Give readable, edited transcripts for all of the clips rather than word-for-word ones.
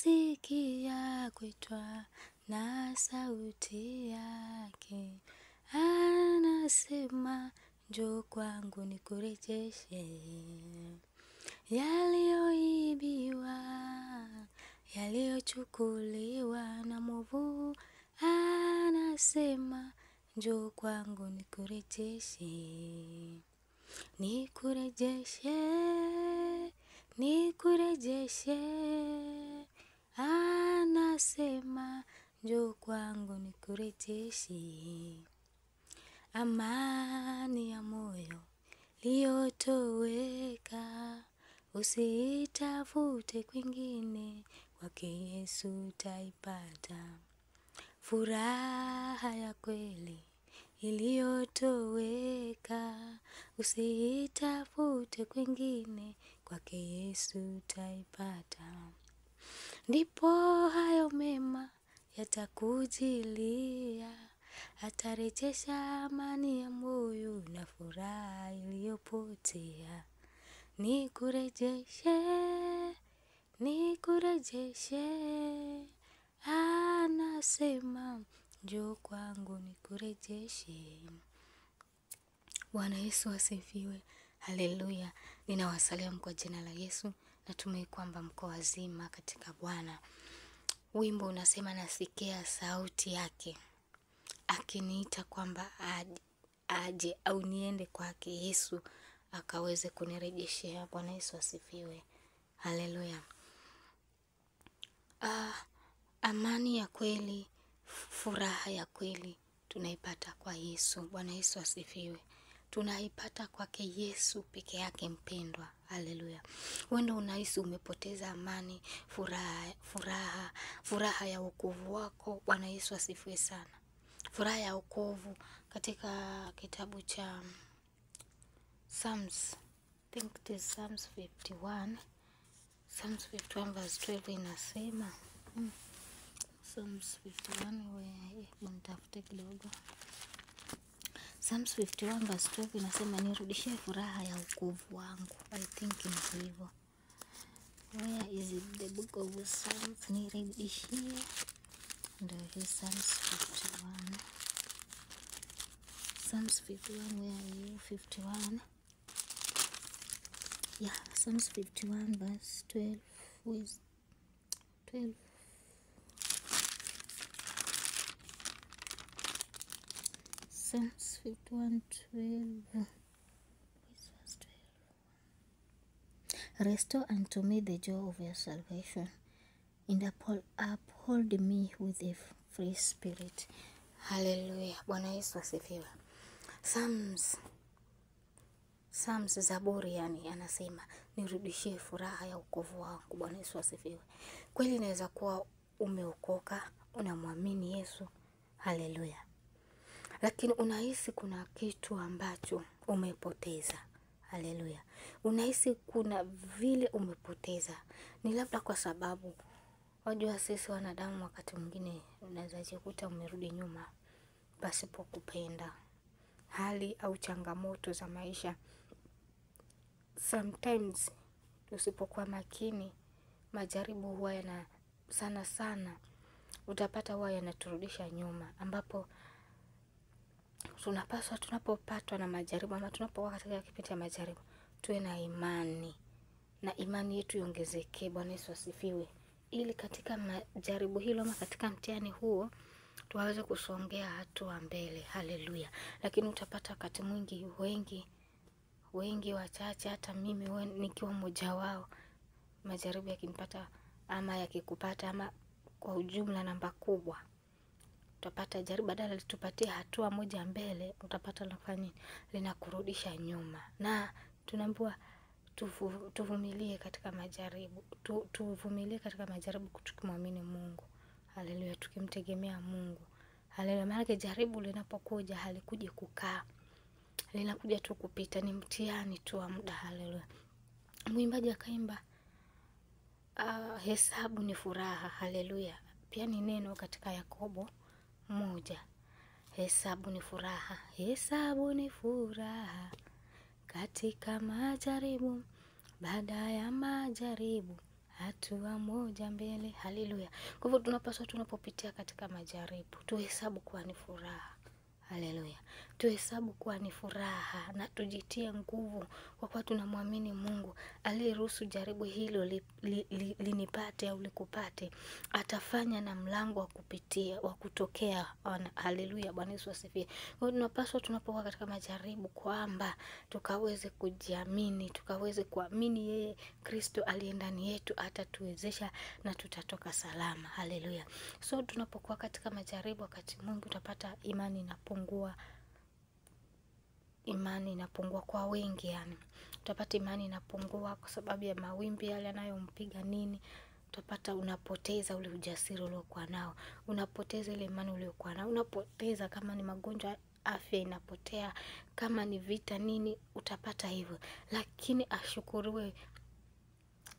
Nasikia kuitwa na sauti yake, anasema njoo kwangu nikurejeshe. Yaliyoibiwa, yaliyochukuliwa na mwovu, anasema njoo kwangu nikurejeshe. Nikurejeshe, nikurejeshe, anasema njoo kwangu nikurejeshe. Amani ya moyo iliyotoweka, usiitafute kwingine, kwake Yesu utaipata. Furaha ya kweli iliyotoweka, usiitafute kwingine, kwake Yesu utaipata. Ndipo hayo mema yatakujilia, atarejesha amani ya moyo na furaha iliyopotea. Nikurejeshe, nikurejeshe, anasema njoo kwangu nikurejeshe. Bwana Yesu asifiwe. Haleluya. Ninawasalimu kwa jina la Yesu. Natumai kwamba mko wazima katika Bwana. Wimbo unasema nasikia sauti yake akiniita kwamba aje au niende kwake Yesu akaweze kunirejeshea. Bwana Yesu asifiwe. Haleluya. Amani ya kweli, furaha ya kweli tunaipata kwa Yesu. Bwana Yesu asifiwe. Tunaipata kwake Yesu peke yake, mpendwa. Haleluya. Wewe ndio unahisi umepoteza amani, furaha ya wokovu wako. Bwana Yesu asifiwe sana. Furaha ya wokovu katika kitabu cha Psalms, I think it is Psalms 51. Psalms 51 verse 12 inasema. Psalms 51, nitafute kidogo. Psalms 51 verse 12 inasema nirudishie furaha ya wokovu wangu. I think ni hivyo. Where is it? The book of Psalms, nirudishie. Ndio hii Psalms 51. Psalms 51, where are you? 51. Yeah, Psalms 51 verse 12 with 12. Psalms 51:12. Verse 12. Restore unto me the joy of your salvation, and uphold me with a free spirit. Hallelujah. Bwana Yesu asifiwe. Psalms, Zaburi yani, anasema nirudishie furaha ya wokovu wangu. Bwana Yesu asifiwe. Kweli inaweza kuwa umeokoka, unamwamini Yesu. Haleluya. Lakini unahisi kuna kitu ambacho umepoteza. Haleluya. Unahisi kuna vile umepoteza. Ni labda kwa sababu wajua sisi wanadamu wakati mwingine unaweza jikuta umerudi nyuma pasipo kupenda. Hali au changamoto za maisha. Sometimes tusipokuwa makini, majaribu huwa yana sana sana utapata huwa yanaturudisha nyuma, ambapo tunapaswa tunapopatwa na majaribu ama tunapokuwa katika kipindi cha majaribu tuwe na imani, na imani yetu iongezeke. Bwana Yesu asifiwe. Ili katika majaribu hilo ama katika mtihani huo tuweze kusongea hatua mbele. Haleluya. Lakini utapata wakati mwingi wengi wachache, hata mimi nikiwa mmoja wao, majaribu yakinipata ama yakikupata ama kwa ujumla namba kubwa, utapata jaribu badala litupatie hatua moja mbele, utapata linafanya nini? Linakurudisha nyuma. Na tunaambiwa tuvumilie katika majaribu, tuvumilie katika majaribu tukimwamini Mungu. Haleluya, tukimtegemea Mungu. Haleluya. Maana jaribu linapokuja halikuji kukaa, linakuja tu kupita, ni mtihani tu wa muda. Haleluya. Mwimbaji akaimba hesabu ni furaha. Haleluya. Pia ni neno katika Yakobo 1. Hesabu ni furaha, hesabu ni furaha katika majaribu, baada ya majaribu hatua moja mbele. Haleluya. Kwa hivyo tunapaswa tunapopitia katika majaribu tuhesabu kuwa ni furaha. Haleluya. Tuhesabu kuwa ni furaha na tujitie nguvu kwa kuwa tunamwamini Mungu aliyeruhusu jaribu hilo linipate au likupate, atafanya na mlango wa kupitia, wa kutokea. Haleluya, Bwana Yesu asifiwe. Kwa hiyo tunapaswa tunapokuwa katika majaribu kwamba tukaweze kujiamini, tukaweze kuamini yeye Kristo aliye ndani yetu atatuwezesha na tutatoka salama. Haleluya. So tunapokuwa katika majaribu, wakati mwingi utapata imani inapungua. Imani inapungua kwa wengi, yani utapata imani inapungua kwa sababu ya mawimbi yale yanayompiga nini. Utapata unapoteza ule ujasiri uliokuwa nao, unapoteza ile imani uliokuwa nao, unapoteza kama ni magonjwa, afya inapotea, kama ni vita nini, utapata hivyo. Lakini ashukuriwe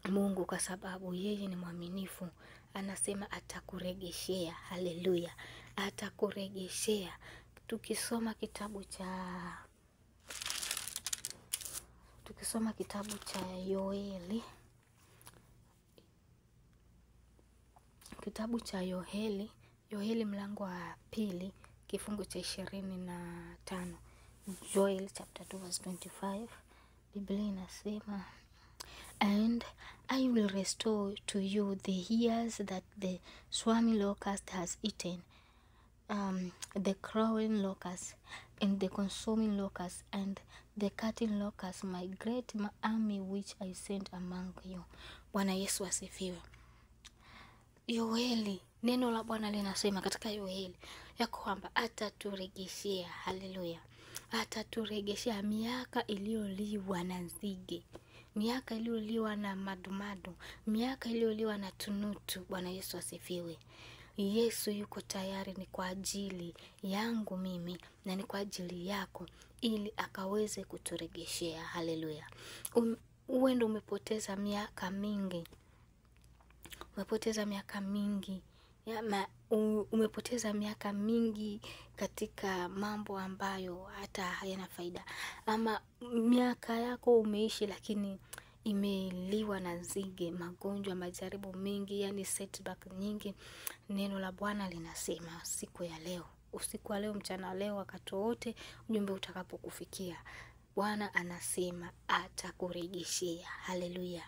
Mungu kwa sababu yeye ni mwaminifu. Anasema atakuregeshea. Haleluya, atakuregeshea. Tukisoma kitabu cha Yoeli, kitabu cha Yoeli, Yoeli mlango wa 2 kifungu cha 25, Joel chapter 2 verse 25, Biblia inasema, and I will restore to you the years that the swarming locust has eaten, the crawling locust and the consuming locust and the cutting locust, my great army which I sent among you. Bwana Yesu asifiwe. Yoeli, neno la Bwana linasema katika Yoeli ya kwamba ataturejeshea. Haleluya. Ataturejeshea miaka iliyoliwa na nzige, miaka iliyoliwa na madumadu, miaka iliyoliwa na tunutu. Bwana Yesu asifiwe. Yesu yuko tayari ni kwa ajili yangu mimi na ni kwa ajili yako, ili akaweze kuturegeshea. Haleluya. Uwe umepoteza miaka mingi, umepoteza miaka mingi, umepoteza miaka mingi katika mambo ambayo hata hayana faida, ama miaka yako umeishi lakini imeliwa na nzige, magonjwa, majaribu mengi, yani setback nyingi. Neno la Bwana linasema siku ya leo, usiku wa leo, mchana leo, wakati wote ujumbe utakapokufikia, Bwana anasema atakurejeshea. Haleluya.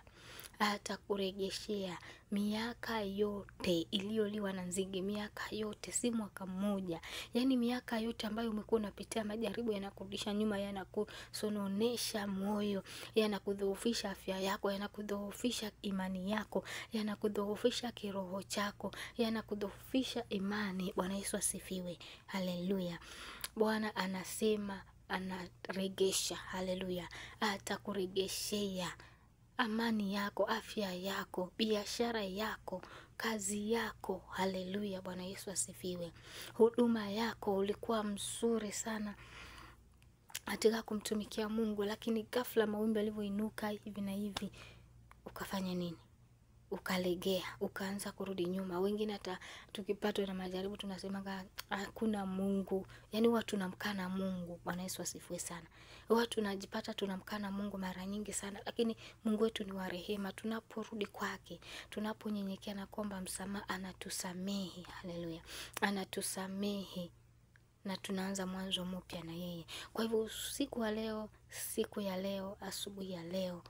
Atakurejeshea miaka yote iliyoliwa na nzige, miaka yote, si mwaka mmoja, yani miaka yote ambayo umekuwa unapitia majaribu yanakurudisha nyuma, yanakusononesha moyo, yanakudhoofisha afya yako, yanakudhoofisha imani yako, yanakudhoofisha kiroho chako, yanakudhoofisha imani. Bwana Yesu asifiwe. Haleluya. Bwana anasema anaregesha. Haleluya. Atakuregeshea amani yako, afya yako, biashara yako, kazi yako. Haleluya, Bwana Yesu asifiwe. Huduma yako, ulikuwa mzuri sana katika kumtumikia Mungu, lakini ghafla mawimbi yalivyoinuka hivi na hivi, ukafanya nini? Ukalegea, ukaanza kurudi nyuma. Wengine hata tukipatwa na majaribu tunasema hakuna Mungu. Yani watu tunamkana Mungu. Bwana Yesu asifiwe sana. Watu tunajipata tunamkana Mungu mara nyingi sana, lakini Mungu wetu ni wa rehema. Tunaporudi kwake, tunaponyenyekea na kuomba msamaha, anatusamehe. Haleluya. Anatusamehe na tunaanza mwanzo mpya na yeye. Kwa hivyo usiku wa leo, siku ya leo, asubuhi ya leo,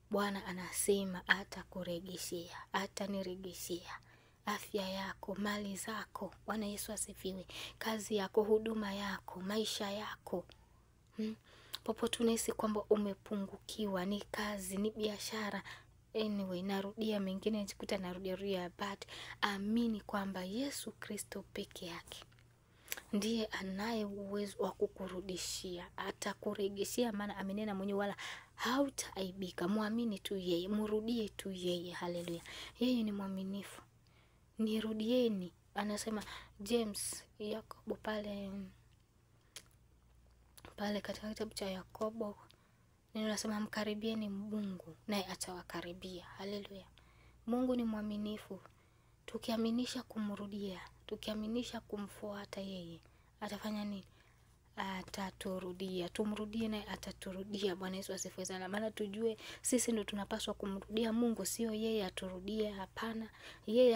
Bwana anasema atakuregeshea, ataniregeshea afya yako, mali zako. Bwana Yesu asifiwe. Kazi yako, huduma yako, maisha yako. Popote unahisi kwamba umepungukiwa, ni kazi, ni biashara. Anyway, narudia mengine, nijikuta narudia, but amini kwamba Yesu Kristo peke yake ndiye anaye uwezo wa kukurudishia, atakuregeshea, maana amenena mwenyewe, wala hautaaibika. Muamini tu yeye, mrudie tu yeye. Haleluya. Yeye ni mwaminifu. Nirudieni, anasema James, Yakobo pale katika kitabu cha Yakobo, neno nasema mkaribieni Mungu naye atawakaribia. Haleluya. Mungu ni mwaminifu. Tukiaminisha kumrudia, tukiaminisha kumfuata yeye, atafanya nini? ataturudia. Tumrudie naye ataturudia. Bwana Yesu asifiwe sana. Maana tujue sisi ndo tunapaswa kumrudia Mungu, sio yeye aturudie. Hapana, yeye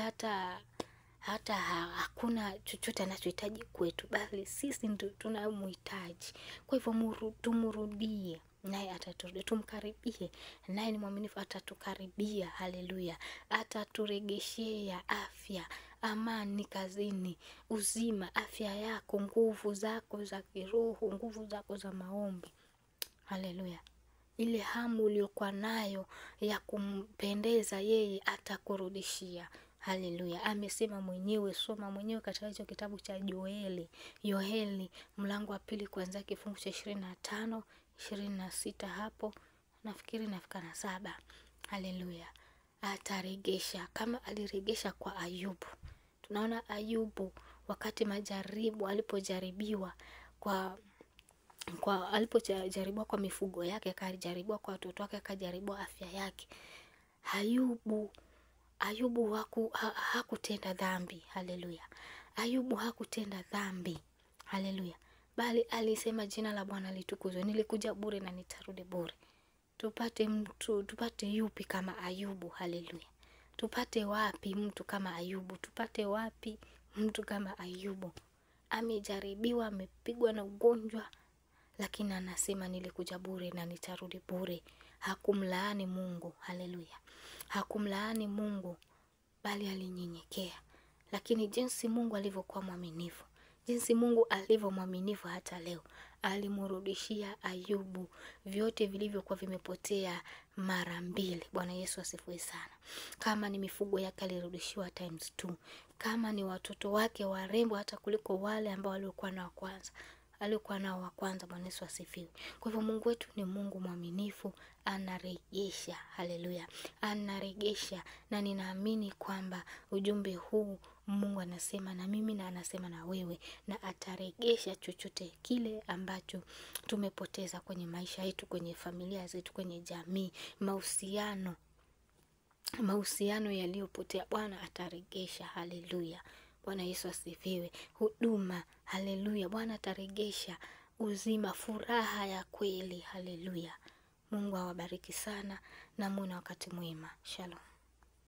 hata hakuna chochote anachohitaji kwetu, bali sisi ndo tunamhitaji. Kwa hivyo tumrudie naye ataturudia, tumkaribie naye ni mwaminifu, atatukaribia. Haleluya. Ataturegeshea afya, amani kazini, uzima, afya yako, nguvu zako za kiroho, nguvu zako za maombi. Haleluya. Ile hamu uliyokuwa nayo ya kumpendeza yeye atakurudishia. Haleluya. Amesema mwenyewe, soma mwenyewe katika hicho kitabu cha Yoeli mlango wa 2 kuanzia kifungu cha 25, 26 hapo nafikiri nafika na 7. Haleluya. Ataregesha kama aliregesha kwa Ayubu. Tunaona Ayubu wakati majaribu alipojaribiwa kwa alipojaribiwa kwa mifugo yake, akajaribiwa kwa watoto wake, akajaribiwa afya yake. Ayubu hakutenda dhambi. Haleluya. Ayubu hakutenda dhambi. Haleluya. Bali alisema jina la Bwana litukuzwe, nilikuja bure na nitarudi bure. Tupate yupi kama Ayubu? Haleluya. Tupate wapi mtu kama Ayubu? Tupate wapi mtu kama Ayubu? Amejaribiwa, amepigwa na ugonjwa, lakini anasema nilikuja bure na nitarudi bure. Hakumlaani Mungu. Haleluya. Hakumlaani Mungu, bali alinyenyekea. Lakini jinsi Mungu alivyokuwa mwaminifu, jinsi Mungu alivyo mwaminifu hata leo, alimrudishia Ayubu vyote vilivyokuwa vimepotea mara 2. Bwana Yesu asifiwe sana. Kama ni mifugo yake alirudishiwa times 2. Kama ni watoto wake warembo hata kuliko wale ambao walikuwa nao kwanza, alikuwa nao wa kwanza. Bwana Yesu asifiwe. Kwa hivyo Mungu wetu ni Mungu mwaminifu, anarejesha. Haleluya. Anarejesha. Na ninaamini kwamba ujumbe huu Mungu anasema na mimi na anasema na wewe, na atarejesha chochote kile ambacho tumepoteza kwenye maisha yetu, kwenye familia zetu, kwenye jamii, mahusiano yaliyopotea. Bwana atarejesha. Haleluya. Bwana Yesu asifiwe. Huduma, haleluya. Bwana atarejesha uzima, furaha ya kweli. Haleluya. Mungu awabariki sana na muwe na wakati mwema. Shalom.